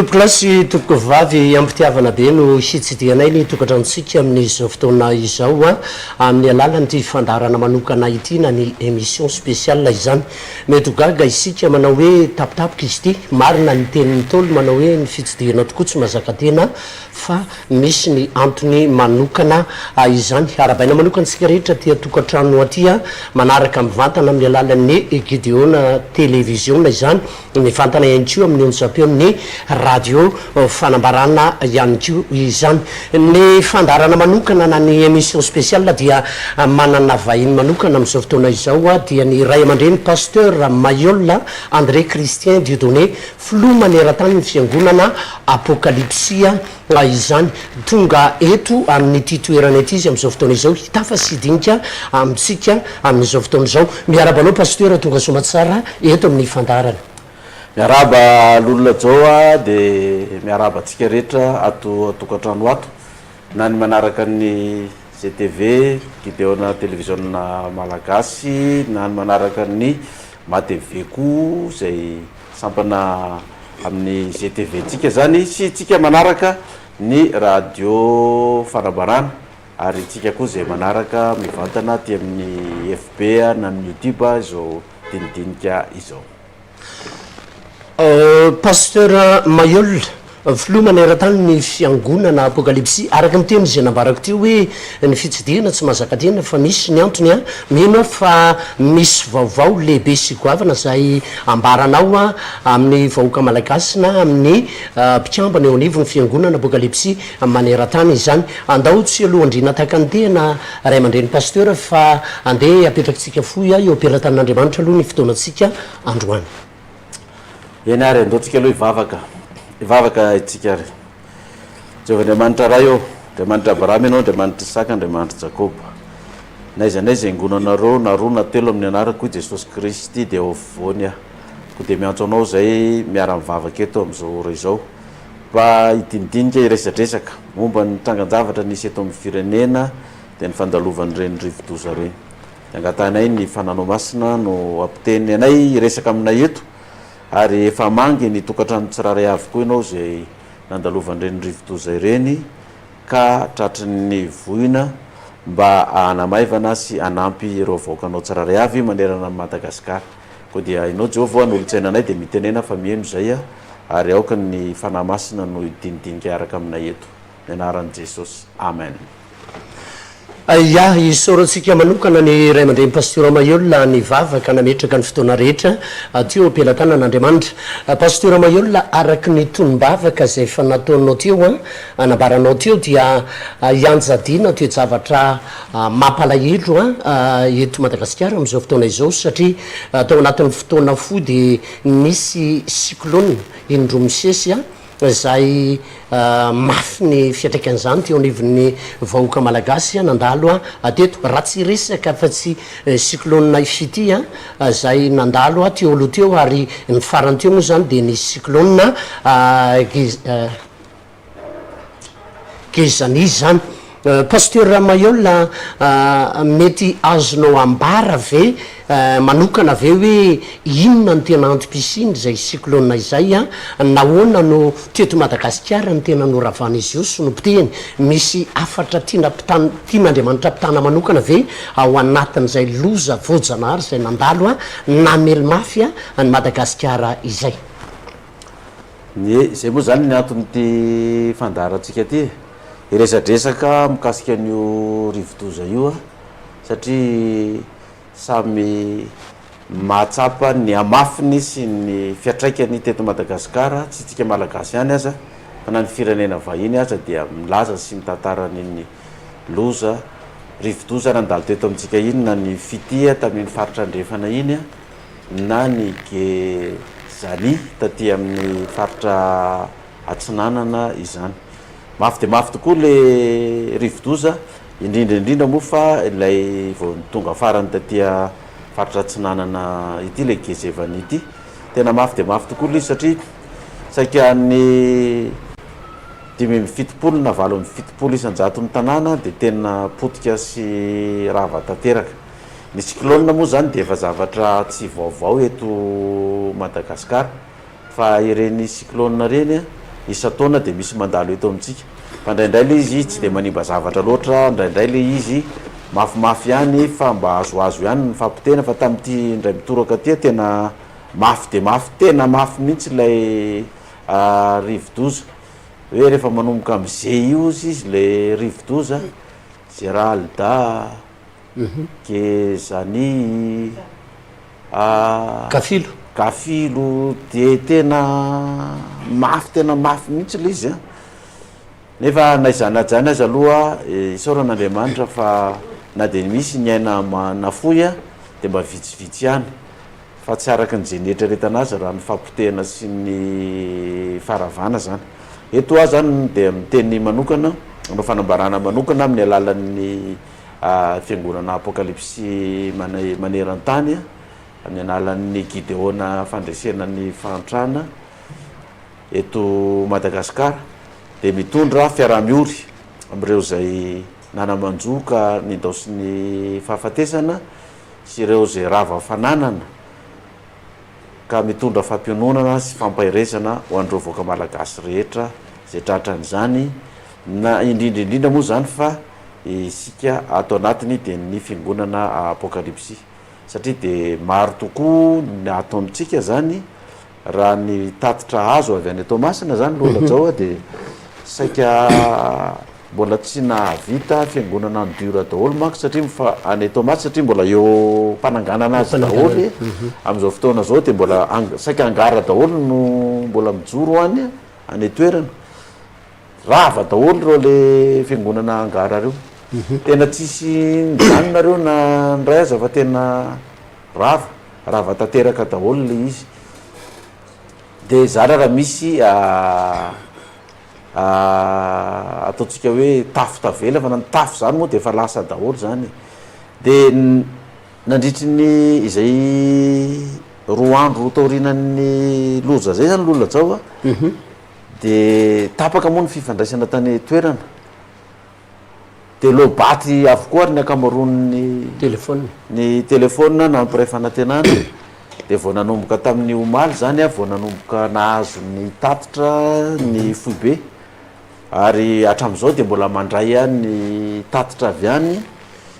Tompokolahy sy tompokovavy, am-pitiavana be no hitsidihanay ny tokantranontsika amin'izao fotoana izao amin'ny alalan'ity fandaharana manokana ity na ny émission spéciale izany. Mety ho gaga isika manao hoe tapitapika izy ity, marina ny tenin'ny Ntaolo manao hoe ny fitsidihana tokoa tsy mahazaka tena fa misy ny antony manokana izany. Arahabaina manokana antsika rehetra aty an-tokantrano aty manaraka mivantana amin'ny alalan'ny Gideona Televiziona izany. Mivantana ihany koa amin'ny onjam-peon'ny radio Fanambarana ihany koa izany. Ny fandaharana manokana na ny émission spéciale dia manana vahiny manokana amin'izao fotoana izao dia ny ray aman-dreny Pasteur Mailhol André Christien Dieudonné, filoha maneran-tany ny fiangonana Apokalypsia izany. Tonga eto amin'ity toerana ity izy amin'izao fotoana izao hitafa sy hidinika amintsika amin'izao fotoana izao. Miarahaba anao Pasteur tonga soamatsara eto amin'ny fandaharana. Miarahaba Lolona Joe a, dia miarahaba antsika rehetra ato an-tokantrano ato, na ny manaraka ny GTV, Gideona Televiziona Malagasy, na ny manaraka ny MaTv koa izay sampana amin'ny GTV ntsika izany, sy tsika manaraka ny radio fanambarana, ary tsika koa izay manaraka mivantana aty amin'ny FB na ny YouTube izao dinidinika izao. Pasteur Mailhol, filoha maneran-tany ny fiangonana Apokalypsy, araka ny teny izay nambarako teo hoe ny fitsidihana tsy mahazaka tena fa misy ny antony an, mino aho fa misy vaovao lehibe sy goavana izay ambaranao amin'ny vahoaka malagasy na amin'ny mpikambana eo anivon'ny fiangonana Apokalypsy maneran-tany izany. Andao tsy alohan-driana tahaka ny tehana ray aman-dreny Pasteur fa andeha apetrakitsika fohy eo am-pelatanan'Andriamanitra aloha ny fotoanantsika androany. Eny ary, andao tsika aloha hivavaka. Hivavaka isika ary. Jehovah Andriamanitra Ray ô, Andriamanitr'i Abrahama Ianao, Andriamanitr'i Isaka, Andriamanitr'i Jakoba. N'aiza n'aiza iangonanareo, na roa na telo amin'ny anarako, hoy Jesosy Kristy, dia ao afovoany Aho. Koa dia miantso Anao izay miara-mivavaka eto amin'izao ora izao, mba hidinidinika hiresadresaka momba ny trangan-javatra nisy eto amin'ny firenena, dia ny fandalovan'ireny rivo-doza ireny. Dia angatahinay ny Fananao Masina no hampiteny anay hiresaka aminay eto, ary efa hamangy ny tokantrano tsirairay avy koa ianao izay nandalovan'ireny rivodoza ireny ka tratry ny voina mba hanamaivana sy hanampy ireo vahoakanao tsirairay avy manerana an'i Madagasikara. Koa dia ianao Jehovah ô hanolotsaina anay dia mitenena fa miheno izay ary aoka ny Fanahy Masina no hidinidinika hiaraka aminay eto. Ny anaran'i Jesosy. Amen. Ya, isaorantsika manokana ny ray aman-dreny Pasteur Mailhol nivavaka nametraka ny fotoana rehetra teo am-pelatanan'Andriamanitra. Pasteur Mailhol, araka ny tonom-bavaka izay efa nataonao teo an, nambaranao teo dia ianjadiana toe-javatra mampalahelo an eto Madagasikara amin'izao fotoana izao satria tao anatin'ny fotoana fohy dia nisy cyclone indroa misesy an, izay mafy ny fiantraikan'izany teo anivon'ny vahoaka malagasy nandalo teto, raha tsy hiresaka afa-tsy cyclone Ifity izay nandalo teo aloha teo ary ny farany teo moa izany dia ny cyclone Gezani izany. Pasteur Mailhol a, mety azonao ambara ve manokana ve hoe inona no tena antom-pisian'izay cyclone izay a, nahoana no teto Madagasikara no tena noravan'izy io sy nopotehiny? Misy hafatra tiana ampitana, tian'Andriamanitra ampitana manokana ve ao anatin'izay loza voajanahary izay nandalo namely mafy an'i Madagasikara izay? Ie, izay moa izany ny anton'ity fandaharantsika ity e. Hiresadresaka mikasika an'io rivodoza io aho satria samy mahatsapa ny hamafiny sy ny fiantraikany teto Madagasikara, tsy isika Malagasy ihany aza fa na ny firenena vahiny aza dia milaza sy mitantara an'iny loza, rivodoza nandalo teto amintsika iny na ny fitia tamin'iny faritra andrefana iny. na ny Gezani taty amin'ny faritra atsinanana izany. Mafy dia mafy tokoa ilay rivodoza, indrindra indrindra moa fa ilay vao tonga farany taty faritra atsinanana ity, ilay Gezevani ity. Tena mafy dia mafy tokoa ilay izy satria saika ny 75 na 78 isan-jaton'ny tanàna dia tena potika sy rava tanteraka. Ny cyclone moa izany dia efa zavatra tsy vaovao eto Madagascar fa ireny cyclone ireny. Isan-taona dia misy mandalo eto amintsika. Fa indraindray ilay izy tsy dia manimba zavatra loatra, indraindray ilay izy mafimafy ihany fa mba azoazo ihany ny fampotehana fa tamin'ity indray mitoraka ity tena mafy dia mafy, tena mafy mihitsy ilay rivodoza. Hoe rehefa manomboka amin'ny G io ozy izy ilay rivodoza, Geralda, Gezani, Gafilo. Gafilo dia tena mafy tena mafy mihitsy ilay izy an. Nefa na izany na izany aza aloha isaorana Andriamanitra fa na dia misy ny aina nafoy dia mba vitsivitsy ihany fa tsy araka ny izay nieritreretana azy raha ny fahapotehana sy ny faharavana izany. Eto aho izany dia miteny manokana, manao fanambarana manokana amin'ny alalan'ny Fiangonana Apokalypsy maneran-tany, amin'ny alalan'ny Gideona Fandresena ny Fahantrana eto Madagasikara, dia mitondra fiaraha-miory amin'ireo izay nana-manjo ka nindaosin'ny fahafatesana sy ireo izay rava fananana ka mitondra fampiononana sy fampaherezana ho an'ireo vahoaka malagasy rehetra izay tratran'izany na indrindra indrindra moa izany fa isika ato anatiny dia ny fiangonana Apokalypsy satria dia maro tokoa ny ato amintsika izany raha ny tatitra azo avy any Toamasina izany Lola Jao dia saika mbola tsy nahavita fiangonana en dur daholo manko satria mifa any Toamasina satria mbola eo am-pananganana azy daholo amin'izao fotoana izao dia mbola saika angara daholo no mbola mijoro any any an-toerana. Rava daholo ireo le fiangonana angara reo. Tena tsisy nijanona reo na ndray aza fa tena rava, rava tanteraka daholo le izy. De zara raha misy ataontsika hoe tafo tavela fa na ny tafo zany moa de efa lasa daholo zany e. De nandritry ny izay roa andro taorianan'ny loza zay zany Lola Jao a, De tapaka moa ny fifandraisana tany toerana. De low-baty avokoa ary ny ankamaroan'ny Téléphone. ny téléphone na mpiray fanantenana. De vao nanomboka tamin'ny omaly zany aho vao nanomboka nahazo ny tatitra ny foibe. Ary hatramin'izao dia mbola mandray ny tatitra avy any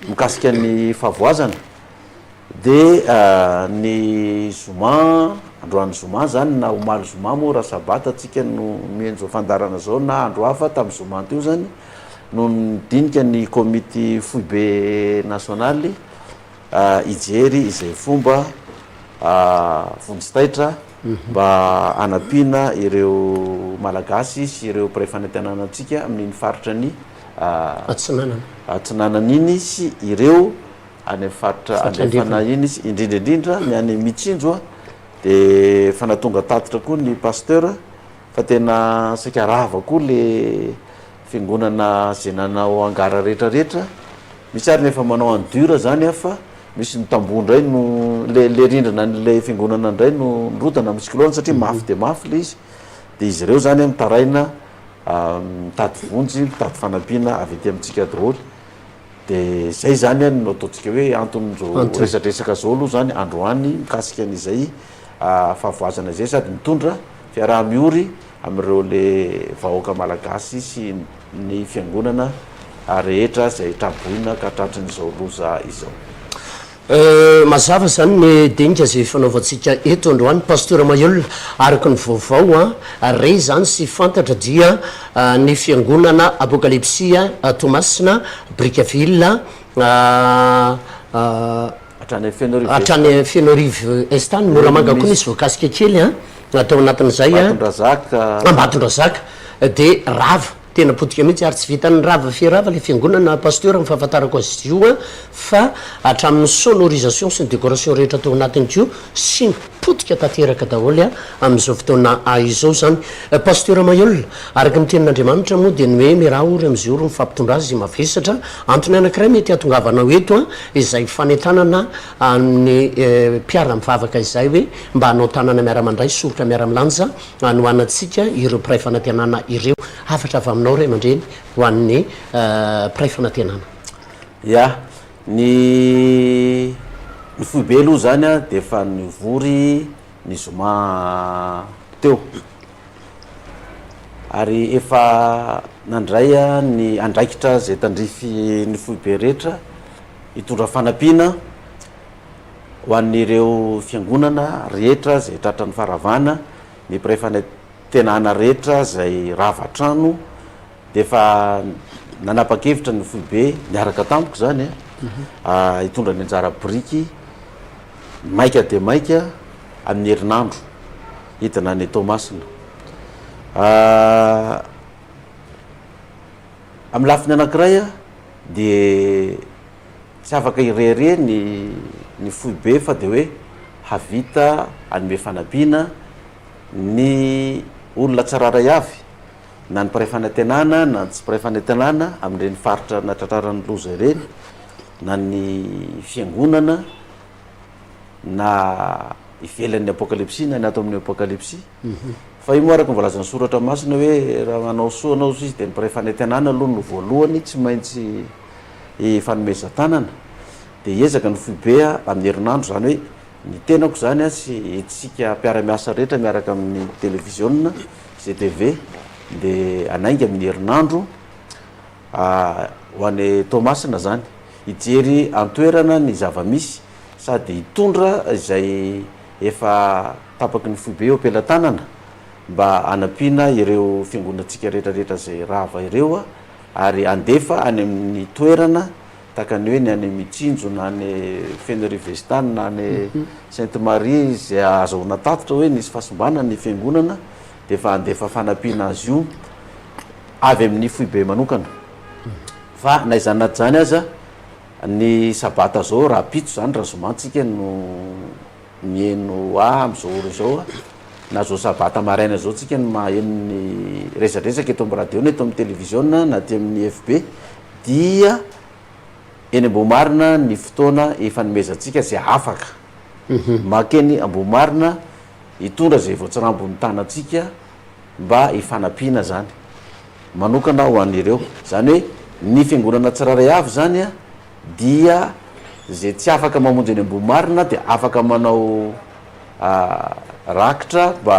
mikasika ny fahavoazana. Dia ny zoma, androany zoma zany na omaly zoma moa raha sabata tsika no mihaino izao fandaharana izao na andro hafa tamin'ny zoma teo zany no nidinika ny komity foibe nasionaly hijery izay fomba vonjy taitra mba hanampiana ireo Malagasy sy ireo mpiray fanantenana antsika amin'iny faritra ny Atsinanana. Atsinanana iny sy ireo any amin'ny faritra andrefana iny izy, indrindra indrindra ny any Mitsinjo a, dia efa nahatonga tatitra koa ny pasteur fa tena saika rava koa le fiangonana zay nanao hangar rehetra rehetra, misy ary ny efa manao en dur zany a fa misy ny tamboho indray no le le rindrina an'le fiangonana indray no nirodana amin'ny cyclone satria mafy dia mafy le izy, dia izy ireo zany a mitaraina mitady vonjy, mitady fanampiana avy aty amintsika daholo. Dia izay izany no ataontsika hoe anton'izao resadresaka izao aloha izany androany mikasika an'izay fahavoazana izay sady mitondra fiaraha-miory amin'ireo le vahoaka malagasy sy ny fiangonana rehetra izay traboina ka tratrin'izao loza izao. Mazava izany ny dinika izay ifanaovantsika eto androany Pasteur Maheul, araka ny vaovao re izany sy fantatra dia ny fiangonana Apokalypsia Toamasina Brickaville Hatrany Fenoarivo Est. Hatrany Fenoarivo Est any, Moramanga koa nisy voakasika kely an, tao anatin'izay an, Ambatondrazaka. Ambatondrazaka dia rava. Tena potika mihitsy ary tsy vitan'ny rava fia rava le fiangonana Pasteur ny fahafantarako azy io an fa hatramin'ny sonorisation sy ny decoration rehetra tao anatiny ko simba potika tanteraka daholo an amin'izao fotoana izao zany Pasteur Maheul araka ny tenin'Andriamanitra moa dia ny hoe miaraha ory amin'izay ory mifampitondra azy izay mavesatra antony anankiray mety hahatongavanao eto an izay fanentanana amin'ny mpiara mivavaka izay hoe mba hanao tanana miara mandray soroka miara milanja Hanohanantsika ireo mpiray fanantenana ireo. Hafatra avy aminao ray aman-dreny ho an'ny mpiray fanantenana. Ya, ny ny foibe aloha izany an dia efa nivory ny zoma teo. Ary efa nandray ny andraikitra izay tandrify ny foibe rehetra hitondra fanampiana ho an'ireo fiangonana rehetra izay tratran'ny faharavana, ny mpiray fanantenana rehetra izay rava trano dia efa nanapa-kevitra ny foibe niaraka tamiko izany hitondra ny anjara biriky maika dia maika amin'ny herinandro hidina any Toamasina. Amin'ny lafiny anankiray dia tsy afaka hirehareha ny ny foibe fa dia hoe havita hanome fanampiana ny olona tsirairay avy na ny mpiray fanantenana na ny tsy mpiray fanantenana amin'ireny faritra nahatratraran'ny loza ireny na ny fiangonana na ivelan'ny apokalypsy na ny ato amin'ny apokalypsy. Fa io moa araka ny voalazan'ny soratra masina hoe raha manao soa anao izy dia ny mpiray fanantenana aloha no voalohany tsy maintsy ifanomezan-tanana. Dia hiezaka ny foibe amin'ny herinandro izany hoe ny tenako izany sy isika mpiara-miasa rehetra miaraka amin'ny televiziona GTV dia hanainga amin'ny herinandro ho any Toamasina izany hijery an-toerana ny zava-misy sady hitondra izay efa tapaky ny foibe eo am-pelatanana mba hanampiana ireo fiangonantsika rehetra rehetra izay rava ireo ary handefa any amin'ny toerana tahaka ny hoe ny any Mitsinjo na any Fenerive-Est na any Sainte Marie izay ahazahoana tatitra hoe nisy fahasimbana ny fiangonana dia efa handefa fanampiana azy io avy amin'ny foibe manokana. Fa na izany na tsy izany aza ny sabata zao rahampitso izany raha zoma tsika no miheno ahy amin'izao ora izao na zao sabata maraina zao tsika no maheno ny resadresaka eto amin'ny radio na eto amin'ny televiziona na aty amin'ny FB dia eny Ambohimarina ny fotoana ifanomezantsika izay afaka makeny Ambohimarina hitondra izay voatsirambin'ny tanantsika mba hifanampiana izany manokana ho an'ireo. Izany hoe ny fiangonana tsirairay avy izany dia izay tsy afaka mamonjy eny Ambohimarina dia afaka manao rakitra mba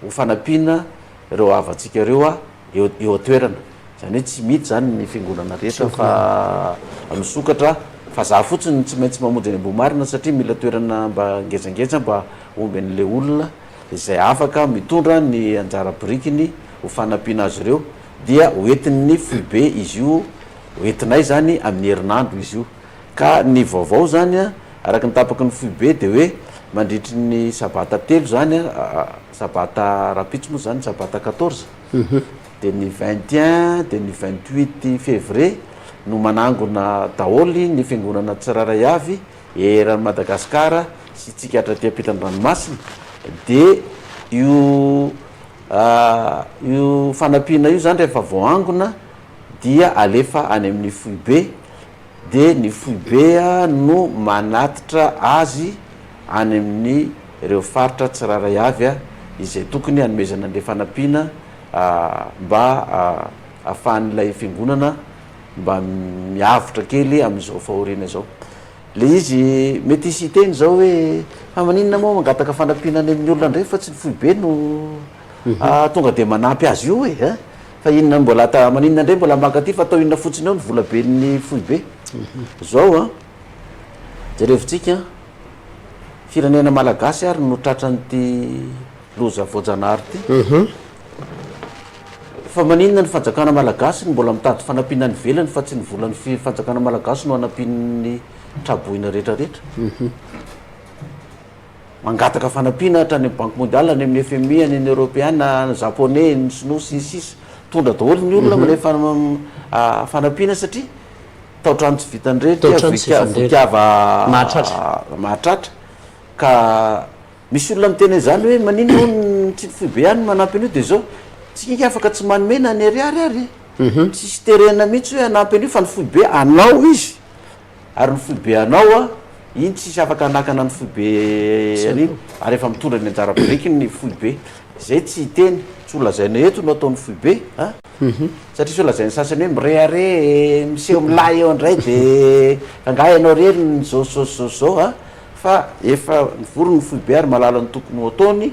ho fanampiana ireo havantsika ireo eo eo an-toerana. Izany hoe tsy mihidy izany ny fiangonana rehetra fa misokatra fa za fotsiny no tsy maintsy mamonjy eny Ambohimarina satria mila toerana mba ngezangeza mba omby an'ilay olona izay afaka mitondra ny anjara birikiny ho fanampiana azy ireo dia ho entin'ny foibe izy io, ho entinay izany amin'ny herinandro izy io. Ka ny vaovao izany araka ny tapaky ny foibe dia hoe mandritry ny sabata telo izany, sabata rahampitso moa izany, sabata quatorze, dia ny vingt et un dia ny vingt huit février no manangona daholo ny fiangonana tsirairay avy eran'i Madagasikara sy tsika hatraty ampitan-dranomasina dia io io fanampiana io zany rehefa voaangona dia alefa any amin'ny foibe dia ny foibe no manatitra azy any amin'ny ireo faritra tsirairay avy izay tokony hanomezana an'ilay fanampiana mba ahafahan'ilay fiangonana mba miavotra kely amin'izao fahoriana izao. Le izy mety hisy hiteny izao hoe fa maninona moa mangataka fanampiana any amin'ny olona indray fa tsy ny foibe no tonga dia manampy azy io e a! Fa inona mbola ata maninona indray mbola maka aty fa atao inona fotsiny eo ny volaben'ny foibe. Zao an, jerevintsika firenena malagasy ary no tratran'ity loza voajanahary ity. Fa maninona ny fanjakana malagasy no mbola mitady fanampiana any ivelany fa tsy ny volan'ny fanjakana malagasy no hanampian'ny traboina rehetra rehetra? Mangataka fanampiana hatrany amin'ny banque mondiale, any amin'ny FMI, any amin'ny eoropeana, any japonais, ny sinoa sy ny sisa. Mitondra daholo ny olona milefa fanampiana satria tao-trano tsy vitan'ny rehetra, vokiava mahatratra. Ka Misy olona miteny an'izany hoe maninona hono ny tsy ny foibe ihany no manampy an'io dia izao, tsika ange afaka tsy manome na ny ariary ary e! Tsisy terena mihitsy hoe hanampy an'io fa ny foibe anao izy ary ny foibe anao an, iny tsisy afaka hanakana ny foibe an'iny ary efa mitondra ny anjara birikiny ny foibe. Izay tsy hiteny, tsy ho lazaina eto no ataon'ny foibe an! Satria sao lazain'ny sasany hoe mirehareha e, miseho milay eo indray dia angaha ianao irery no izao sy izao sy izao sy izao an! Fa efa nivory ny foibe ary mahalala ny tokony ho ataony.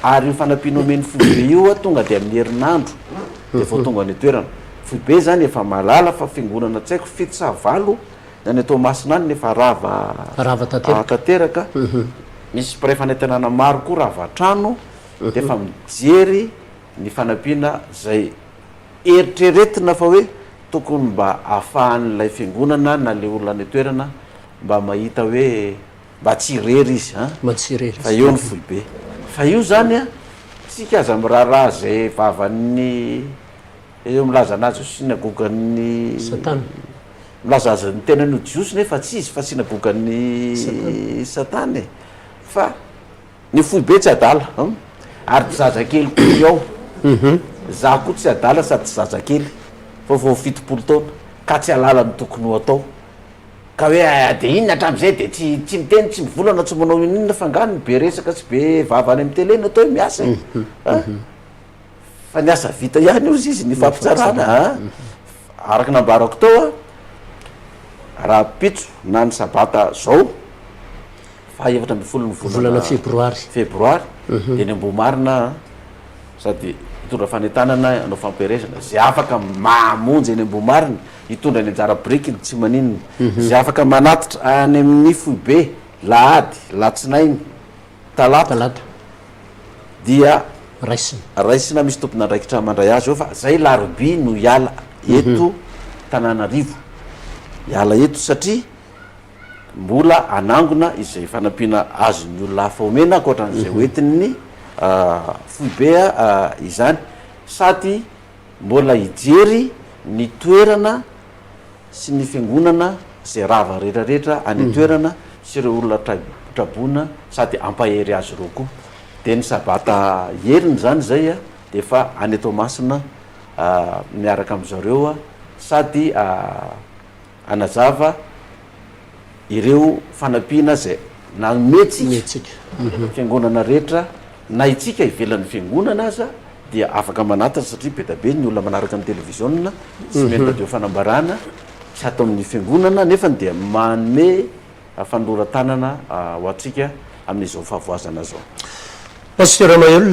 Ary io fanampiana omen'ny foibe io tonga dia amin'ny herinandro dia vao tonga any an-toerana. Foibe izany efa mahalala fa fiangonana tsy haiko fito sa valo ny any Toamasina any no efa rava Rava tanteraka. tanteraka. Misy mpiray fanentanana maro koa rava trano dia efa mijery ny fanampiana izay eritreretina fa hoe tokony mba ahafahan'ilay fiangonana na ilay olona any an-toerana mba mahita hoe mba tsy irery izy an! Mba tsy irery Fa eo ny foibe. Fa io zany an, tsika aza miraharaha zay vavan'ny eo milaza anazy ho synagogan'ny Satana. Milaza azy ny tenany ho jiosy nefa tsy izy fa synagogan'ny Satana e! Fa ny foibe tsy adala an! Ary tsy zazakely koa ny ao. Za koa tsy adala sady tsy zazakely fa vao 70 taona ka tsy halala ny tokony ho atao. Ka hoe dia inona hatramin'izay dia tsy tsy miteny tsy mivolana tsy manao inona fa angaha ny be resaka sy be vava any amin'ny télé no atao hoe miasa e? A? Fa ny asa vita ihany hozy izy ny fampitsarana a! Araka ny nambarako teo a, rahampitso na ny sabata zao faha 14 ny volana febroary febroary dia ny Ambohimarina sady hitondra fanentanana hanao fampiherezana izay afaka mamonjy eny Ambohimarina hitondra ny anjara birikiny tsy maninona. Izay afaka manatitra any amin'ny foibe lahady, latsinainy, talata dia raisina. Raisina misy tompon'andraikitra mandray azy eo fa zay larobia no hiala eto Tananarivo. Hiala eto satria mbola hanangona izay fanampiana azon'ny olona hafa omena ankoatran'izay hoentin'ny foibe izany. Sady Mbola hijery ny toerana sy ny fiangonana izay rava retraretra any an-toerana sy ireo olona traboina sady hampahery azy ireo koa. Dia ny sabata heriny izany izay dia efa any Toamasina miaraka amin-dry zareo sady hanazava ireo fanampiana izay nomentsika fiangonana rehetra na itsika ivelan'ny fiangonana aza dia afaka manatitra satria be da be ny olona manaraka ny televiziona sy mihaino radio fanambarana tsy ato amin'ny fiangonana nefany dia manome fanoloran-tanana ho antsika amin'izao fahavoazana izao. Pasteur Maheul,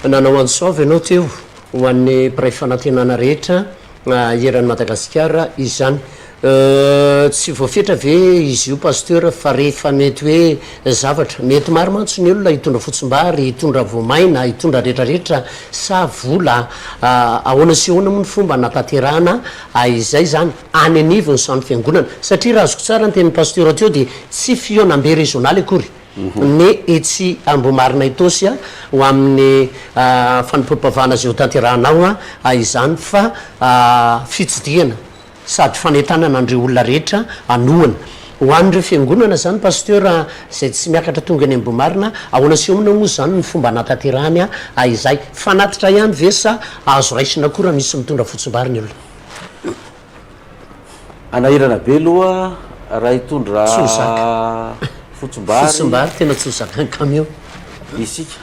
nanao antso avo ianao teo ho an'ny mpiray fanantenana rehetra eran'i Madagasikara izany. Tsy voafetra ve izy io Pasteur fa rehefa mety hoe zavatra, mety maro mantsy ny olona hitondra fotsimbary, hitondra voamaina, hitondra retraretra sa vola, ahoana sy ahoana moa ny fomba hanatanterahana izay izany any anivon'ny samy fiangonana? Satria raha azoko tsara ny tenin'i Pasteur teo dia tsy fihaonambe rezionaly akory ny etsy Ambohimarina Itaosy ho amin'ny fanompoam-pivavahana izay hotanterahana ao izany fa fitsidihana sady fanentanana an'ireo olona rehetra hanohana. Ho an'ireo fiangonana izany Pasteur izay tsy miakatra tonga eny Ambohimarina, ahoana sy ahoana moa izany ny fomba hanatanterahany izay? Fanatitra ihany ve sa azo raisina koa raha misy mitondra fotsimbary ny olona? Hanahirana be aloha raha hitondra Tsy ho zaka. fotsimbary. Fotsimbary tena tsy ho zakan'ny camion. Isika.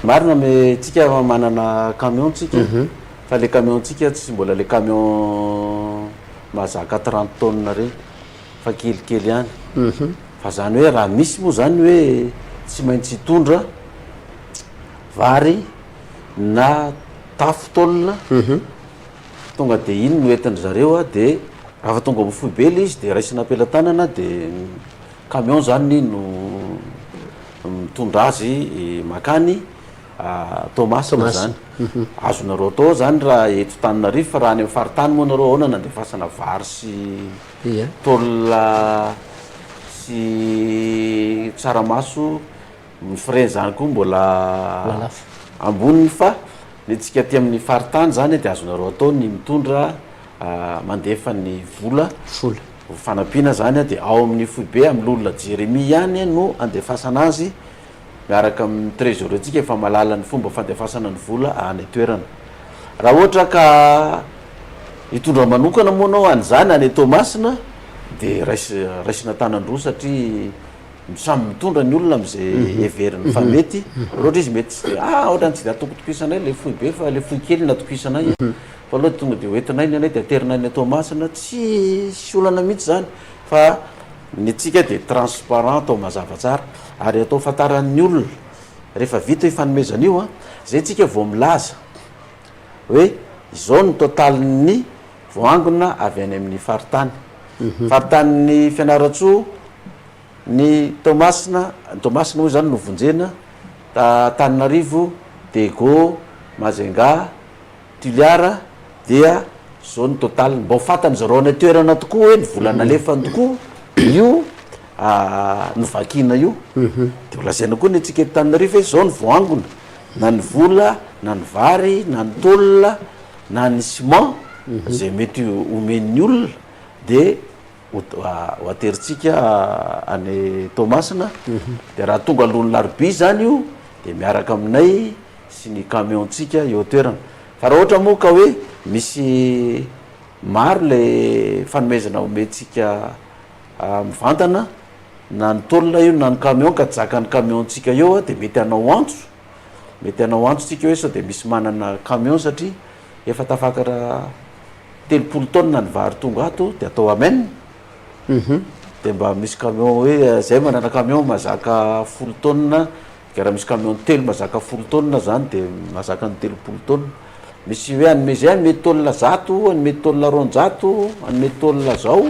Marina me tsika manana camion tsika fa le camion tsika tsy mbola le camion mahazaka 30 tonnes reny fa kelikely ihany. Fa zany hoe raha misy moa zany hoe tsy maintsy hitondra vary na tafo tôle Tonga de iny no entin-dry zareo a, de raha tonga ao foibe le izy de raisina am-pelatanana de camion zany no mitondra azy mankany Toamasina zany. Azonareo atao zany raha eto Tananarivo fa raha any amin'ny faritany moa nareo ahoana no andefasana vary sy tôle sy tsaramaso, ny frais zany koa mbola amboniny fa Ny antsika aty amin'ny faritany izany dia azonareo atao ny mitondra mandefa ny vola Vola. ho fanampiana izany dia ao amin'ny foibe amin'ny loholona Jeremia ihany no andefasana azy miaraka amin'ny trésorier-ntsika efa mahalala ny fomba fandefasana ny vola any an-toerana. Raha ohatra ka hitondra manokana moa anao an'izany any Toamasina dia raisina an-tanan-droa satria Samy mitondra ny olona amin'izay heveriny fa mety, raha ohatra izy mety tsy dia ah ohatrany tsy dia atokitokisanay ilay fohy be fa ilay fohy kely no atokisanay fa aleo tonga dia hoentinay ny anay dia aterinay any Toamasina, tsisy olana mihitsy izany fa ny antsika dia transparent atao mazava tsara ary atao fantaran'ny olona. Rehefa vita io fanomezana io an, zay tsika vao milaza hoe izao ny totalin'ny voaangona avy any amin'ny faritany. Faritanin'i Fianarantsoa, ny Toamasina, ny Toamasina moa izany no vonjena, Antananarivo, Diego, Majunga, Toliara dia zao ny total-ny. Mba ho fantany zareo any an-toerana tokoa hoe ny vola nalefany tokoa io novakiana io. Dia ho lazaina koa ny antsika eto Antananarivo hoe zao ny voaangona, na ny vola, na ny vary, na ny tôle, na ny ciment izay mety omen'ny olona dia ho aterintsika any Toamasina. Dia raha tonga alohan'ny larobia izany io dia miaraka aminay sy ny camion-tsika eo an-toerana. Fa raha ohatra moa ka hoe misy maro ilay fanomezana omentsika mivantana, na ny tôle io na ny camion ka zakan'ny camion-tsika eo dia mety hanao antso, mety hanao antso tsika hoe sao dia misy manana camion satria efa tafakatra 30 taonina ny vary tonga ato dia atao amen. Dia mba misy camion hoe zay manana camion mahazaka folo taonina Ka raha misy camion telo mahazaka folo taonina zany de mahazaka ny 30 taonina. Misy hoe hanome zay hanome taonina zato, hanome taonina 200, hanome taonina zao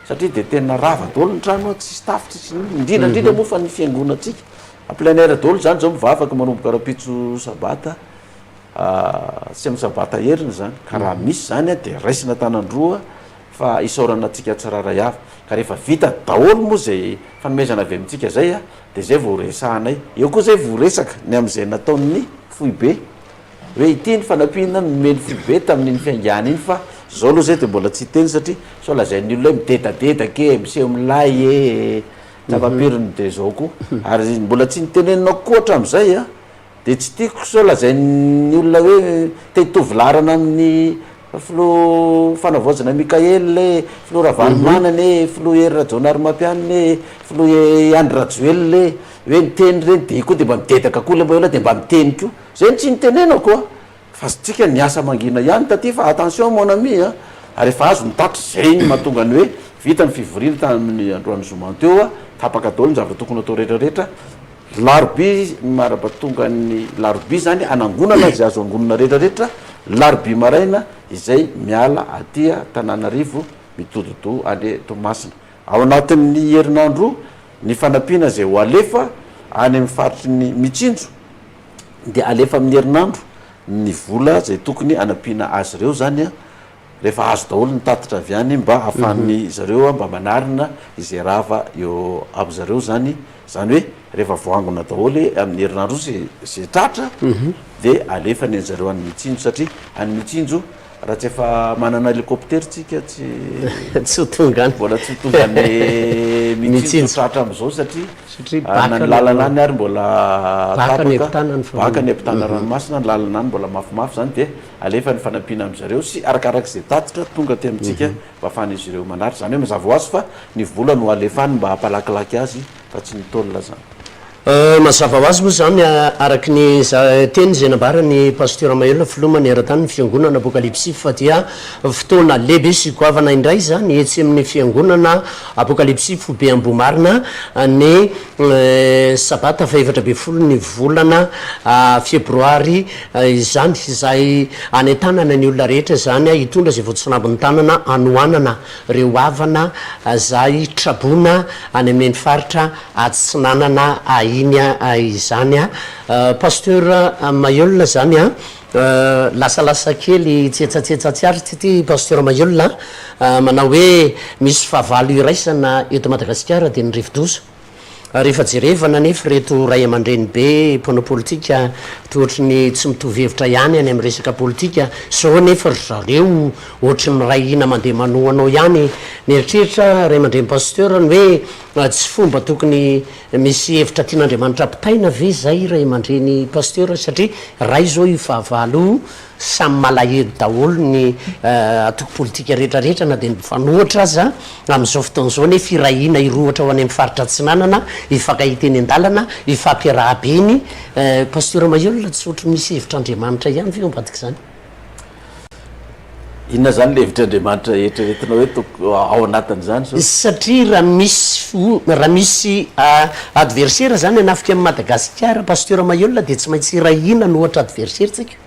satria de tena rava daholo ny trano a, tsisy tafo tsisy inona, indrindra indrindra moa fa ny fiangonantsika en plein air daholo zany zao mivavaka manomboka rahampitso sabata sy amin'ny sabata heriny zany, ka raha misy zany a de raisina an-tanan-droa fa isaorana antsika tsirairay avy, ka rehefa vita daholo moa zay fanomezana avy amintsika zay a Dia izay vao resahanay. Eo koa izay vao resaka ny amin'izay nataon'ny foibe. Hoe ity ny fanampiana nomen'ny foibe tamin'iny fiaingàna iny fa izao aloha izay dia mbola tsy hiteny satria sao lazain'ny olona hoe midedadedaka e, miseho milay e, tsapa-piriny dia izao koa. Ary mbola tsy nitenenina koa hatramin'izay an. Dia tsy tiako sao lazain'ny olona hoe te hitovy laharana amin'ny filoha Fanavaozana Mickaël e, filoha Ravalomanana e, filoha Hery Rajaonarimampianina e, filoha Andry Rajoelina e, hoe niteny ireny dia koa dia mba midedaka koa ilay olona dia mba miteny koa. Izay no tsy nitenenako a! Fa tsika niasa mangina ihany taty fa attention mon ami a! Ary efa azo ny tatitra, izay no mahatonga ny hoe vita ny fivoriana tamin'ny androany zoma teo a, tapaka daholo ny zavatra tokony hatao rehetra rehetra, Larobia maraba tonga ny larobia izany hanangonana izay azo angonina rehetra rehetra larobia maraina izay miala aty Antananarivo mitodidoha any Toamasina. Ao anatin'ny herinandro ny fanampiana izay ho alefa any amin'ny faritry ny Mitsinjo dia alefa amin'ny herinandro ny vola izay tokony hanampiana azy ireo izany Rehefa azo daholo ny tatitra avy any mba ahafahan'ny zareo mba manarina izay rava eo am zareo zany, zany hoe rehefa voangona daholo amin'ny herinandro io ze tratra de alefa ny anjareo any Mitsinjo satria any Mitsinjo raha tsy efa manana hélicoptère tsika tsy tsy ho tonga any, mbola tsy ho tonga any Mitsinjo tratra amizao satria Satria na baka ny lalana any ary mbola baka ny tapaka, ampitana ny baka ny ampitana ranomasina, ny lalana any mbola mafimafy zany dia Alefa ny fanampiana amin-dry zareo sy arakaraka izay tatitra tonga aty amintsika mba ahafahan'izy ireo manaritra. Izany hoe mazava ho azy fa ny vola no alefa any mba hampalakilaky azy fa tsy ny tôle izany. Mazava ho azy moa izany araka ny teny izay nambaran'ny Pasteur Maheul filoha maneran-tany ny fiangonana Apokalypsy fa dia fotoana lehibe sy goavana indray izany etsy amin'ny fiangonana Apokalypsy foibe Ambohimarina ny sabata faha 14 ny volana febroary Izany izay anentanana ny olona rehetra izany hitondra izay voatsinambin'ny tanana hanohanana ireo havana izay traboina any amin'iny faritra atsinanana iny izany. Pasteur Maheul izany an, lasalasa kely tsetsatsetsa tsy aritra ity Pasteur Maheul an, manao hoe misy fahavalo iraisana eto Madagasikara dia ny rivodoza. Rehefa jerevana anefa ireto ray aman-dreny be mpanao politika toa ohatry ny tsy mitovy hevitra ihany any amin'ny resaka politika, zao anefa ry zareo ohatry ny miray hina mandeha manohana ao ihany. Mieritreritra ray aman-dreny pasteur ny hoe tsy fomba tokony misy hevitra tian'Andriamanitra ampitaina ve izay ray aman-dreny pasteur satria ray izao io fahavalo io Samy malahelo daholo ny antoko politika rehetra rehetra na dia ny mpanohitra aza amin'izao fotoana izao nefa irahina hirohotra ho any amin'ny faritra atsinanana hifankahita eny an-dalana hifampiarahaba eny. Pasteur Maheul tsy ohatry ny misy hevitr'Andriamanitra ihany ve eo ambadik'izany? Inona izany ilay hevitr'Andriamanitra eritreretinao hoe toko ao anatin'izany izao? Satria raha misy raha misy adversaire izany hanafika an'i Madagasikara Pasteur Maheul dia tsy maintsy hiray hina no ohatra adversaire tsika.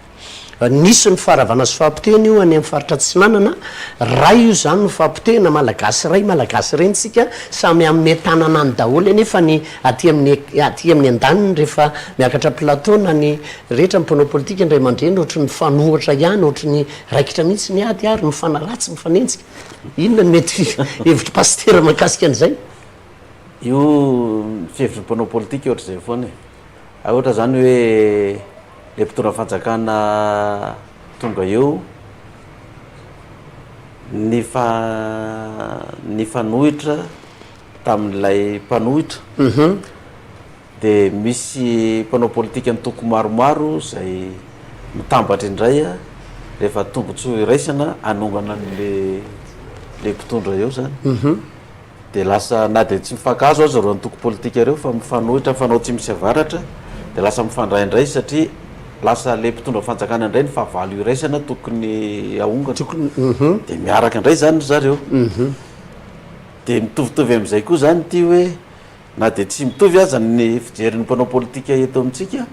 Nisy ny faharavana sy fahapotehana io any amin'ny faritra Atsinanana, ray io izany no fahapotehana, Malagasy ray, Malagasy reny tsika, samy hanome tanana any daholo anefa ny aty amin'ny aty amin'ny andaniny rehefa miakatra plateau na ny rehetra ny mpanao politika ny ray aman-dreny ohatry ny mifanohitra ihany, ohatry ny raikitra mihitsy ny ady ary mifanaratsy, mifanenjika. Inona no mety hevitr'i Pasitera mahakasika an'izay? Io fihevitry ny mpanao politika ohatr'izay foana e. Ary ohatra izany hoe ilay mpitondra fanjakana tonga eo nifa nifanohitra tamin'ilay mpanohitra dia misy mpanao politika antoko maromaro izay mitambatra indray rehefa tombotsoa iraisana hanongana an'le le mpitondra eo zany. Dia lasa na dia tsy mifankahazo aza ireo antoko politika ireo fa mifanohitra mifanao atsimo sy avaratra dia lasa mifandray indray satria lasa le mpitondra fanjakana indray ny fahavalo iraisana tokony ahongana. Dia miaraka indray zany ry zareo. Dia mitovitovy amin'izay koa zany ity hoe Na dia tsy mitovy aza ny fijerin'ny mpanao politika eto amintsika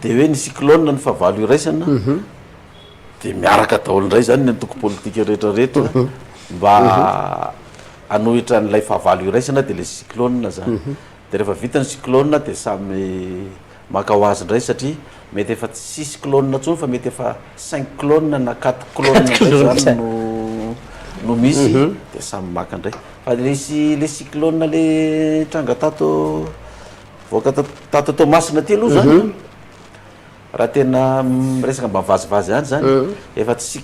dia hoe ny cyclone ny fahavalo iraisana dia miaraka daholo indray izany ny antoko politika rehetra rehetra mba hanohitra an'ilay fahavalo iraisana dia ilay cyclone izany. Dia rehefa vita ny cyclone dia samy maka ho azy indray satria mety efa tsy six clone intsony fa mety efa cinq clone na quatre clone indray zany no no misy dia samy maka indray. Fa le sy le cyclone le tranga tato voaka tato Toamasina aty aloha zany raha tena miresaka mba vazivazy ihany zany efa tsy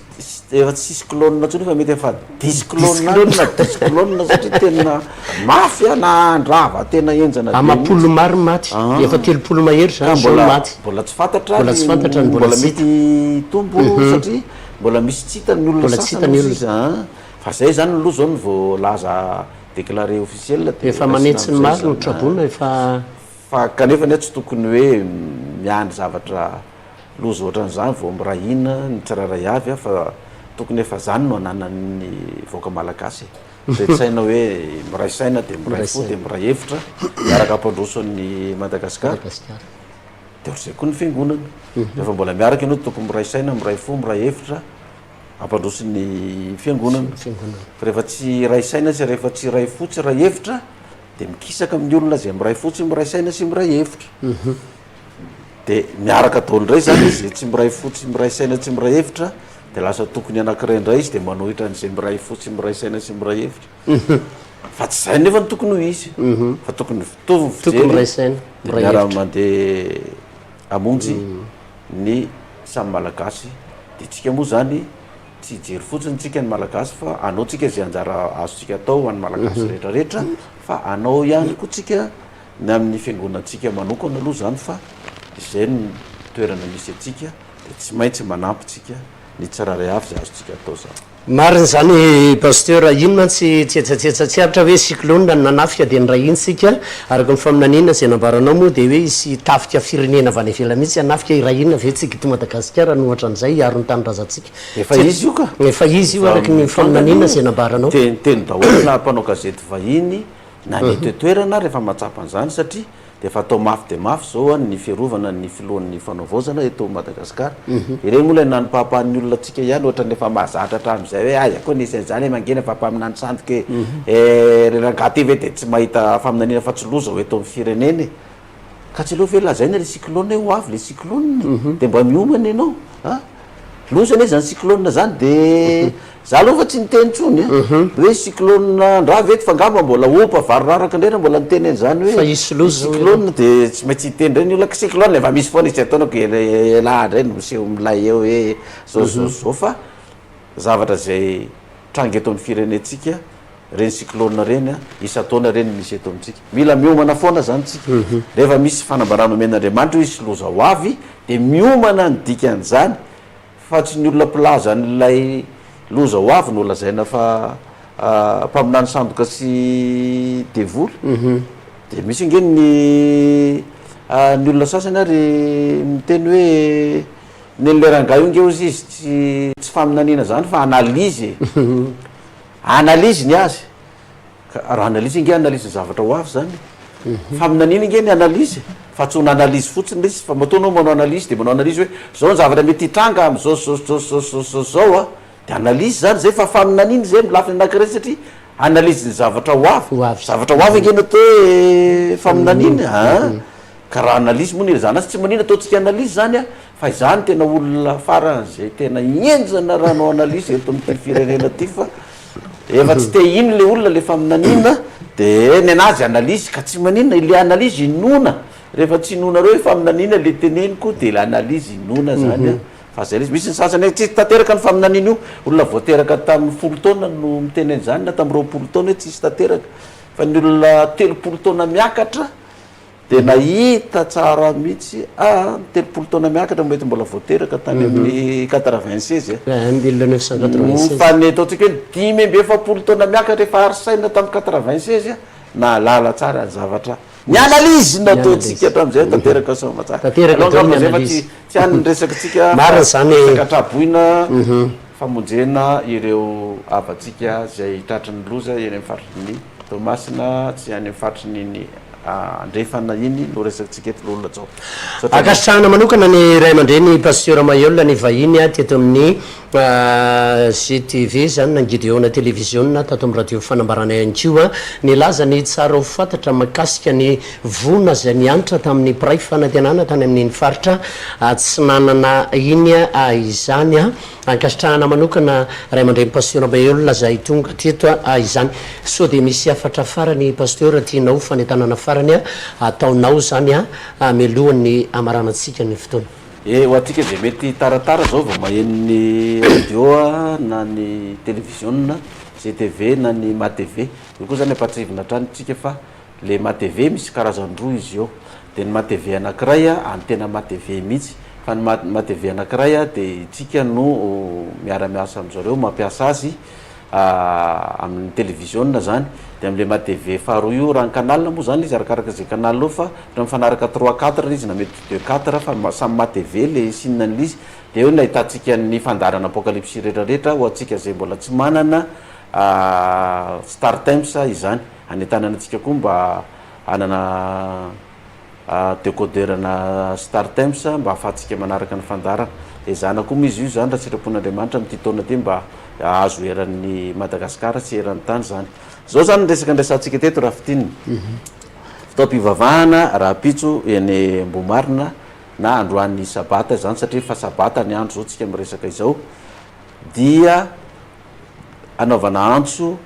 efa tsy six clone intsony fa mety efa dix clone any na dix clone satria tena mafy a na handrava tena henjana be mihitsy. Amam-polo maro ny maty, efa 30 mahery zany zao ny maty. Mbola tsy fantatra Mbola tsy fantatra ny mbola tsy hita. Mety hitombo satria mbola misy tsy hita ny olona Mbola tsy hita sasany ny hozy olona. izy an. Fa zay zany aloha zao no voalaza déclaré officiel dia Efa raisina manetsy ny amizay maro ny zany an. traboina efa. Fa kanefa anie tsy tokony hoe miandry zavatra loza ohatran'izany vao miray hina ny tsirairay avy a, fa tokony efa zany no ananan'ny vahoaka malagasy e. Toe-tsaina hoe miray saina dia miray fo dia miray hevitra miaraka hampandroso an'i Madagasikara. Dia ohatr'izay koa ny fiangonana. Rehefa mbola miaraka ianao tokony miray saina, miray fo, miray hevitra hampandroso ny fiangonana. Fa rehefa tsy iray saina sy rehefa tsy iray fo, tsy iray hevitra Dia mikisaka amin'ny olona izay miray fo tsy miray saina sy miray hevitra. Dia miaraka daholo indray izany izy, izay tsy miray fo tsy miray saina tsy miray hevitra, dia lasa tokony anankiray indray izy dia manohitra an'izay miray fo tsy miray saina sy miray hevitra. Fa tsy izay nefa no tokony ho izy, fa tokony mitovy ny fijery, Tokony miray saina, dia miray hevitra. miara-mandeha hamonjy ny samy Malagasy. Dia tsika moa izany Tsy hijery fotsiny tsika ny Malagasy fa anao tsika izay anjara azontsika atao ho an'ny Malagasy rehetra rehetra fa anao ihany koa tsika ny amin'ny fiangonantsika manokana aloha izany fa izay no toerana misy antsika dia tsy maintsy manampy tsika ny tsirairay avy izay azontsika atao izany. Marina izany Pasteur, iny mantsy tsetsatsetsa tsy aritra hoe cyclone no nanafika dia niray hina isika, araka ny faminaniana izay nambaranao moa dia hoe hisy tafika firenena avy any ivelany mihitsy hanafika hiray hina ve tsika eto Madagasikara no ohatra an'izay hiaro ny tanindrazantsika. Efa izy io ka! Efa izy io araka ny faminaniana izay nambaranao. Teniteny daholo na mpanao gazety vahiny na ny eto an-toerana ary efa mahatsapa an'izany satria dia efa atao mafy dia mafy izao ny fiarovana ny filohan'ny fanaovaozana eto Madagasikara. Ireny moa ilay nanopahapahan'ny olona antsika ihany ohatran'ny efa mahazatra hatramin'izay hoe aiza koa nisy an'izany e mangina fa mpaminany sandoka e! Ry rangahy ity ve dia tsy mahita faminaniana fa tsy loza ho eto amin'ny firenena e! Ka tsy aleo ve lazaina le cyclone hoe ho avy le cyclone e? De mba miomana ianao a! Loza anie zany cyclone zany de za aloha fa tsy niteny tsony a! Hoe cyclone andrava eto fa angamba mbola ompa vary raraka ndray raha mbola niteny an'izany hoe Fa hisy loza hoy cyclone de tsy maintsy hiteny ndray ny olona ka cyclone efa misy foana isan-taona ko elah ndray no miseho milay eo hoe zao zao zao fa zavatra zay tranga eto amin'ny firenentsika Ireny cyclone ireny an, isan-taona ireny misy eto amintsika. Mila miomana foana izany tsika. Rehefa misy fanambarana omen'Andriamanitra hoe hisy loza ho avy dia miomana ny dikan'izany fa tsy ny olona mpilaza an'ilay loza ho avy no lazaina fa mpaminany sandoka sy devoly. Dia misy ange ny ny olona sasany ary miteny hoe. Nen'ilay rangahy io nge ozy izy tsy tsy faminaniana zany fa analyse e! Analyse ny azy. Ka raha analyse nge analyse ny zavatra ho avy zany e. Faminaniana nge ny analyse e! Fa tsy ho n'analyse fotsiny le izy fa matoa anao manao analyse de manao analyse hoe zao ny zavatra mety hitranga am'zao sy zao sy zao sy zao sy zao sy zao sy zao a! De analyse zany zay fa faminaniana zay amin'ny lafiny anakiray satria analyse ny zavatra ho avy. Ho avy. Zavatra ho avy ange no atao hoe faminaniana a! Ka raha analyse moa ny ilazana azy, tsy maninona ataontsika analyse zany a, fa izaho no tena olona faran'izay tena henjana raha hanao analyse eto amin'ity firenena ity fa efa tsy te hino le olona le faminaniana de ny anazy analyse ka tsy maninona, le analyse inoana, rehefa tsy inoanareo hoe faminaniana le teneniko de le analyse inoana zany a, fa zay le izy, misy ny sasany hoe tsisy tanteraka ny faminaniana io, olona vao teraka tamin'ny folo taona no miteny an'izany na tamin'ny 20 taona hoe tsisy tanteraka, fa ny olona 30 taona miakatra Dia nahita tsara mihitsy ah, 30 taona miakatra mety mbola vao teraka tany amin'ny 96 e. 1996. Fa ny ataontsika hoe 45 taona miakatra efa ary saina tamin'ny 96 a, nahalala tsara ny zavatra. Ny analyse nataontsika hatramin'izay tanteraka soamatsara. Tanteraka Aleo daholo angamba ny zay fa analyse. tsy tsy any ny resakitsika fa Marina izany e. resaka traboina famonjena ireo havantsika izay tratry ny loza eny amin'ny faritry ny Toamasina sy any amin'ny faritry ny ny andrefana iny no resakintsika eto Loholona Jao. Misaotra anao. Ankasitrahana manokana ny ray aman-dreny Pasteur Maheul ny vahiny teto amin'ny GTV izany na Gideona Televiziona tato amin'ny radio Fanambarana ihany koa nilaza ny tsara ho fantatra mahakasika ny voina izay niantra tamin'ny mpiray fanantenana tany amin'iny faritra atsinanana iny izany. Ankasitrahana manokana ray aman-dreny Pasteur Maheul izay tonga teto izany. Sao dia misy hafatra farany Pasteur tianao fanentanana farany ataonao izany mialohan'ny hamaranantsika ny fotoana? E, ho antsika izay mety taratara izao vao maheno ny radio na ny televiziona, GTV na ny MATV, io koa izany ampahatsiahivina hatrany tsika fa Le matv misy karazany roa izy eo, de ny matv anakiray a any tena matv mihitsy, fa ny matv anakiray a de itsika no miara miasa amizareo mampiasa azy amin'ny televiziona zany, de amle matv faharoa io raha ny canal moa zany izy arakaraka ze canal eo fa raha mifanaraka trois quatre izy na mety deux quatre fa samy matv le signe an'le izy, de eo no ahitantsika ny fandaharana apocalypse retraretra ho antsika zay mbola tsy manana startimes izany. Hanentanana antsika koa mba hanana décodeur-na Startimes mba hahafahantsika manaraka ny fandaharana. Ezahana koa moa izy io izany raha sitrapon'Andriamanitra amin'ity taona ity mba hahazo eran'i Madagasikara sy eran'ny tany izany. Izao izany ny resaka niresahantsika teto raha fintinina. Fotoam-pivavahana rahampitso eny Ambohimarina na androany sabata izany satria efa sabata ny andro izao tsika miresaka izao dia hanaovana antso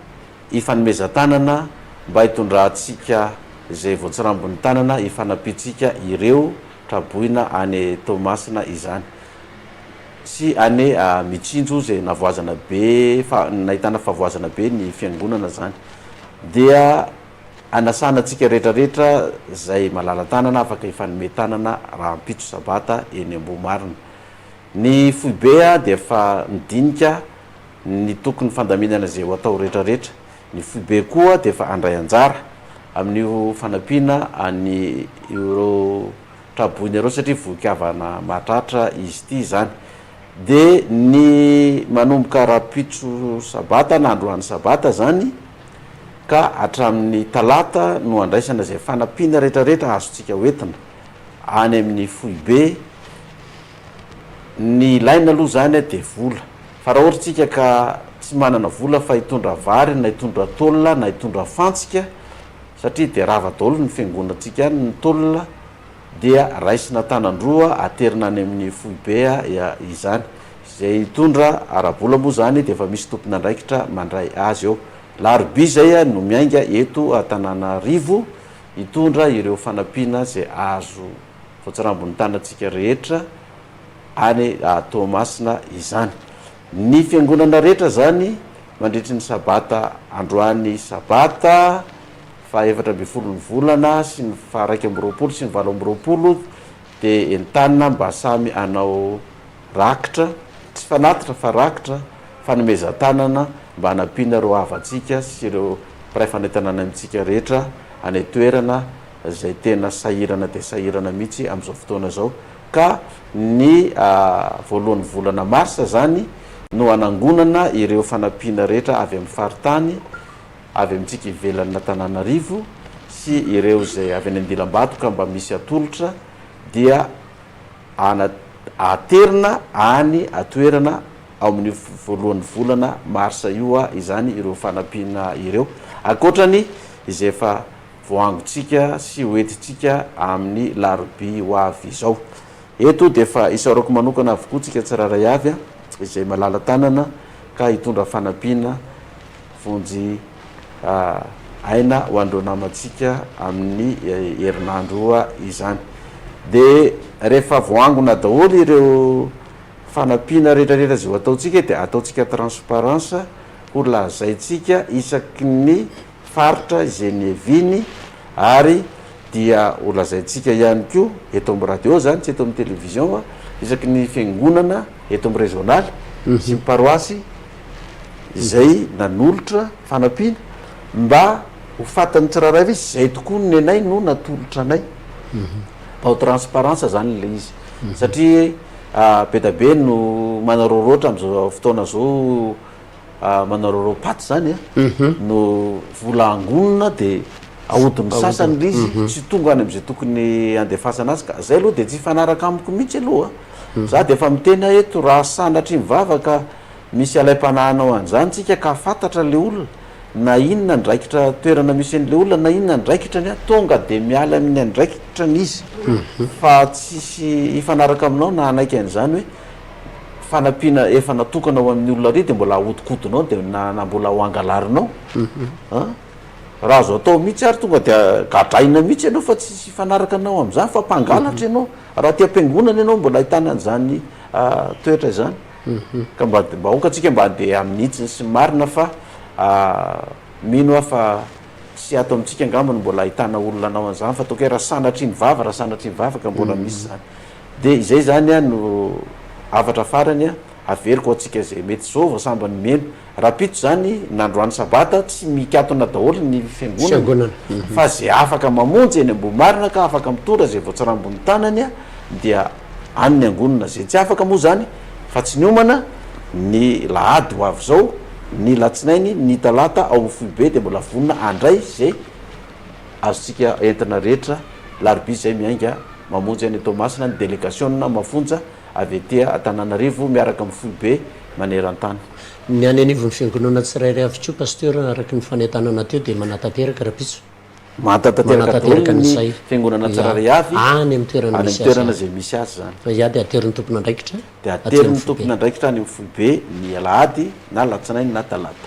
hifanomezan-tanana mba hitondrantsika izay voatsirambin'ny tanana hifanampiantsika ireo traboina any Toamasina izany sy any Mitsinjo izay navoazana be fa nahitana fahavoazana be ny fiangonana izany dia anasana antsika rehetra rehetra izay malala-tanana afaka hifanome tanana rahampitso sabata eny Ambohimarina. Ny foibe dia efa nidinika ny tokony fandaminana izay ho atao rehetra rehetra. Ny foibe koa dia efa handray anjara amin'io fanampiana any ireo traboina ireo satria voin-kavana mahatratra izy ity izany. Dia ny manomboka rahampitso sabata na androany sabata izany ka hatramin'ny talata no handraisana izay fanampiana rehetra rehetra azontsika hoentina any amin'ny foibe. Ny ilaina aloha izany dia vola. Fa raha ohatra tsika ka tsy manana vola fa hitondra vary na hitondra tôle na hitondra fantsika satria dia rava daholo ny fiangonantsika any ny tôle dia raisina tanan-droa aterina any amin'ny foibe izany. Izay hitondra ara-bola moa izany dia efa misy tompon'andraikitra mandray azy eo. Larobia izay no miainga eto Antananarivo hitondra ireo fanampiana izay azo voatsirambin'ny tanantsika rehetra any Toamasina izany. Ny fiangonana rehetra izany mandritry ny sabata androany sabata faha 14 ny volana sy ny faha 21 sy ny 28 dia entanina mba samy hanao rakitra, tsy fanatitra fa rakitra, fanomezan-tanana mba hanampiana ireo havantsika sy ireo mpiray fanentanana amintsika rehetra any an-toerana izay tena sahirana dia sahirana mihitsy amin'izao fotoana izao. Ka ny voalohan'ny volana marsa izany no hanangonana ireo fanampiana rehetra avy amin'ny faritany, avy amintsika ivelan'Antananarivo sy ireo izay avy any Andilambato ka mba misy atolotra dia ana aterina any atoerana ao amin'io voalohan'ny volana marsa io izany ireo fanampiana ireo ankoatrany izay efa voahangontsika sy hoentintsika amin'ny larobia ho avy izao. Eto dia efa isaorako manokana avokoa tsika tsirairay avy izay malala-tanana ka hitondra fanampiana vonjy aina ho an'ireo namantsika amin'ny herinandro izany. Dia rehefa voaangona daholo ireo fanampiana rehetrarehetra izay ho ataontsika dia ataontsika transparence ho lazaintsika isaky ny faritra izay niaviany ary dia ho lazaintsika ihany koa eto amin'ny radio izany tsy eto amin'ny télévision isaky ny fiangonana eto amin'ny régional sy ny paroasy izay nanolotra fanampiana mba ho fatan'ny tsirairay avy izy izay tokoa ny nenay no natolotra anay mba ho transparence zany le izy satria be da be no manaroroatra am'izao fotoana zao manarorao paty zany a no vola angonina de ahodin'ny sasany le izy tsy tonga any am'izay tokony andefasana azy ka zay aloha de tsy hifanaraka amiko mihitsy aloha za de efa miteny aho eto raha sanatria mivavaka Misy alaim-panahy hanao an'izany tsika ka fantatra le olona na inona andraikitra toerana misy an'le olona na inona andraikitrany a, tonga de miala amin'ny andraikitrany izy fa tsisy hifanaraka aminao na hanaiky an'izany hoe fanampiana efa natokana ho an'ny olona ary de mbola ahodikodinao de na na mbola ho angalarinao an, raha azo atao mihitsy ary tonga de gadraina mihitsy ianao fa tsisy hifanaraka anao amin'izany fa mpangalatra ianao, raha aty am-piangonana ianao mbola ahitana an'izany toetra izany. Ka mba mba aoka antsika mba handeha amin'ny hitsiny sy ny marina fa mino aho fa tsy ato amintsika angamba no mbola ahitana olona hanao an'izany fa ataoko hoe raha sanatria ny vava, raha sanatria ny vava ka mbola misy izany. Dia izay izany an no hafatra farany an, averiko ho antsika izay mety izao vao sambany mino. Rahampitso izany na androany sabata tsy mikatona daholo ny fiangonana fa izay afaka mamonjy eny Ambohimarina ka afaka mitondra izay voatsirambin'ny tanany dia any ny angonana, izay tsy afaka moa izany fa tsy niomana ny lahady ho avy izao, ny latsinainy, ny talata ao amin'ny foibe dia mbola vonona handray izay azontsika entina rehetra, larobia izay miainga mamonjy any Toamasina ny delegasiona mafonja avy aty Antananarivo miaraka amin'ny foibe maneran-tany. Ny any anivon'ny fiangonana tsirairay avy koa Pasteur araka ny fanentanana teo dia manatanteraka rahampitso. Manatanteraka daholo ny fiangonana tsirairay avy any amin'ny toerana any amin'ny toerana izay misy azy izany. Ya dia aterin'ny tompon'andraikitra Dia aterin'ny tompon'andraikitra any amin'ny foibe ny alahady na alatsinainy na talata.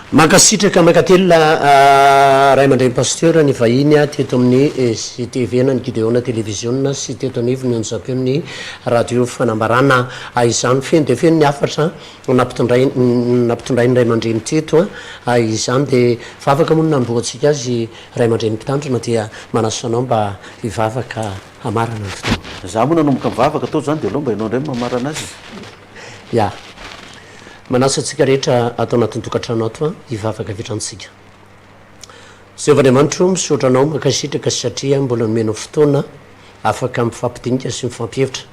Mankasitraka mankatelina Ray aman-dreny Pasteur ny vahiny teto amin'ny GTV na ny Gideona Televiziona sy teto anivon'ny onjam-peon'ny Radio Fanambarana izany. Feno dia feno ny hafatra nampitondrain'ny ray aman-dreny teto izany. Dia vavaka moa no nanombohantsika azy Ray aman-dreny mpitandrina dia manasa anao mba hivavaka hamarana ny fotoana. Za moa nanomboka mivavaka tao zany dia aleo mba ianao indray no mamarana azy e. Ya. Manasa antsika rehetra ato anatin'ny tokantrano ato an, hivavaka avy hatrany isika. Jehovah Andriamanitro o, misaotra Anao, mankasitraka satria mbola nomenao fotoana afaka mifampidinika sy mifampihevitra.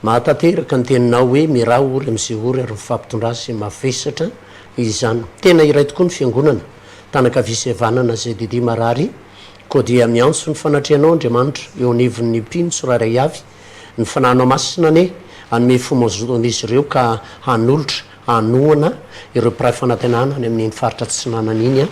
Mahatanteraka ny teninao hoe miraha ory amin'izay ory ary mifampitondrà izay mavesatra izany. Tena iray tokoa ny Fiangonana, tanan-kavia sy havanana izay didia marary, koa dia miantso ny fanatrehanao Andriamanitra eo anivon'ny mpino tsirairay avy, Ny Fanahinao Masina anie hanome fo mazoto an'izy ireo ka hanolotra, hanohana ireo mpiray fanantenana any amin'iny faritra atsinanana iny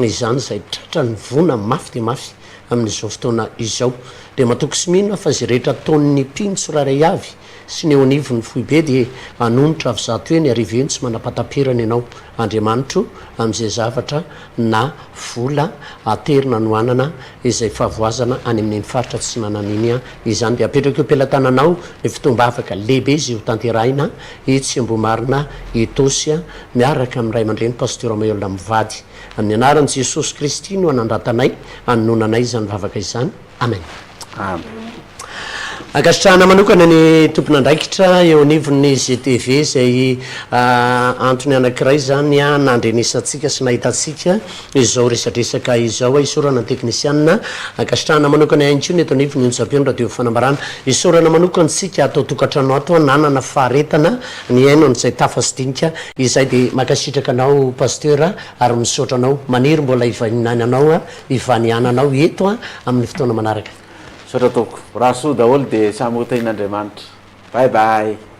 izany izay tratran'ny voina mafy dia mafy amin'izao fotoana izao. Dia matoky sy mino aho fa izay rehetra ataon'ny mpino tsirairay avy sy ny eo anivon'ny foibe dia hanonitra avy zato heny arivo heny tsy manam-pahataperana ianao Andriamanitro amin'izay zavatra na vola aterina hanohanana izay fahavoazana any amin'iny faritra atsinanana iny izany dia apetrako eo am-pelatananao ny fotoam-bavaka lehibe izay ho tanterahina etsy Ambohimarina Etosy miaraka amin'ny ray aman-dreny Pasteur Maheola mivady. Amin'ny anaran'i Jesosy Kristy no anandratanay, anononanay izany vavaka izany. Amen. Amen. Ankasitrahana manokana ny tompon'andraikitra eo anivon'ny GTV izay antony anankiray izany nandrenesantsika sy nahitantsika izao resadresaka izao. Isaorana ny teknisianina. Ankasitrahana manokana ihany koa ny eto anivon'ny onjam-peon'ny Radio Fanambarana. Isaorana manokana isika ato an-tokantrano ato nanana faharetana nihaino an'izay tafa sy dinika izay dia mankasitraka anao Pasteur ary misaotra anao. Maniry mbola hivaninanao hivaniananao eto amin'ny fotoana manaraka. Misaotra tompoko. Mirary soa daholo dia samy ho tahin'Andriamanitra. Bye bye.